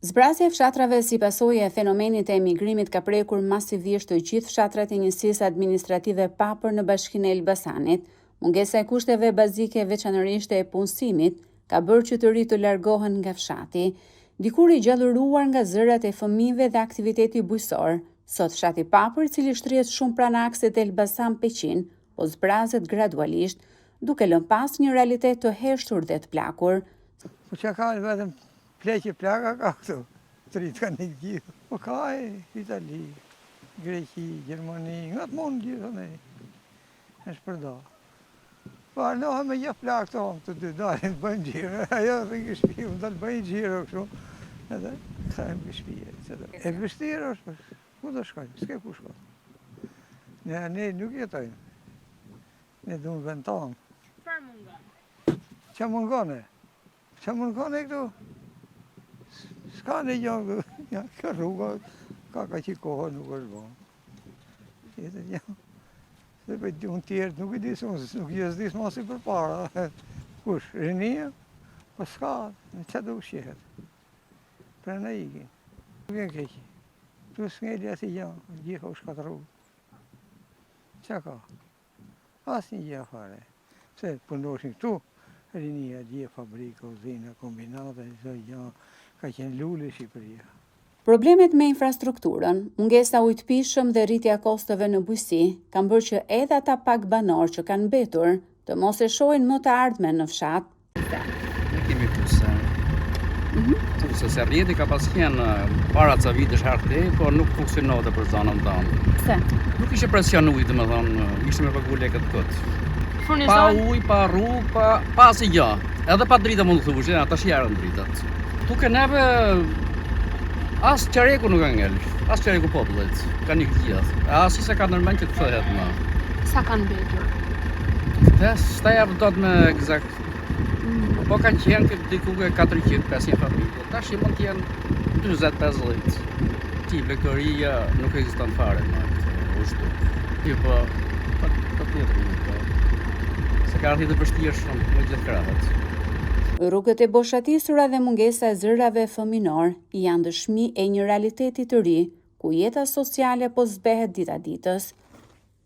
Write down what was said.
Zbrazja e fshatrave si pasojë e fenomenit të emigrimit ka prekur masivisht të gjithë fshatrat e njësisë administrative Papër në Bashkinë e Elbasanit. Mungesa e kushteve bazike, veçanërisht e punësimit, ka bërë që të rinjtë të largohen nga fshati. Dikur i gjallëruar nga zërat e fëmijëve dhe aktiviteti bujqësor, sot fshati Papër, i cili shtrihet shumë pranë aksit Elbasan-Peqin, po zbrazet gradualisht, duke lënë pas një realitet të heshtur dhe të plakur. Po që ka vetëm Pleq e plaka ka këtu, të rinjtë kanë ikë gjithë. Po ka e Itali, Greqi, Gjermani, nga të mund gjithë ne, e shpërda. Po arnohe me gjithë plakë tonë, të dy dalim të bëjmë xhiro, ajo rri në shpi, unë dalë bëjmë xhiro kështu, edhe kthehemi në shpi. E vështirë është, po, ku do shkojmë, s'ke ku shkojmë. Ne, ne nuk jetojmë, ne dumë vend tonë. Çfarë mungon? Që mungon e? Që mungon e këtu? S'ka një gjë këtu. Ja, kjo rruga, ka ka që kohë nuk është bo. Tjetër gjë. Se për po unë tjerët nuk i di, se unë nuk i s'di ma si përpara. Kush, rinia? Po s'ka, në që do ushqehet. Prandaj ikin. Nuk e keq. Tu s'ngeli asnjë gjë, gjithë u shkatërru. Qa ka? Asnjë gjë fare. Pse punoshin këtu, rinia dje fabrika, uzina, kombinate, çdo gjë, ka qenë lule Shqipëria. Problemet me infrastrukturën, mungesa e ujit të pijshëm dhe rritja e kostove në bujqësi kanë bërë që edhe ata pak banorë që kanë mbetur të mos e shohin më të ardhmen në fshat. Ne kemi puse. Mhm. Puse, se rrjeti ka pas qenë para ca vitesh herë këtej, por nuk funksiononte për zonën tonë. Pse? Nuk ishte presion ujë, domethënë, ishte me pagu lekët kot. Pa Furnizon? ujë, pa rrugë, pa, pa asnjë gjë. Edhe pa drita mund të thuash, ja, tash janë dritat. Këtu ke neve as çereku nuk ka ngel, as çereku popullit, kanë ikë gjithë. As se ka ndërmend që të kthehet më. Sa kanë mbetur? Këtë s'ta jap dot me ekzakt. Mm. Po kanë qenë këtë diku ke 400, 500 familje. Tash i mund të jenë 40, 50. Ti blegtoria nuk ekziston fare më këtë, u zhduk. Ti po, po, po tjetër një po. Se ka ardhur të vështirë shumë në gjithë krahët. Rrugët e boshatisura dhe mungesa e zërave fëminorë janë dëshmi e një realiteti të ri, ku jeta sociale po zbehet dita ditës.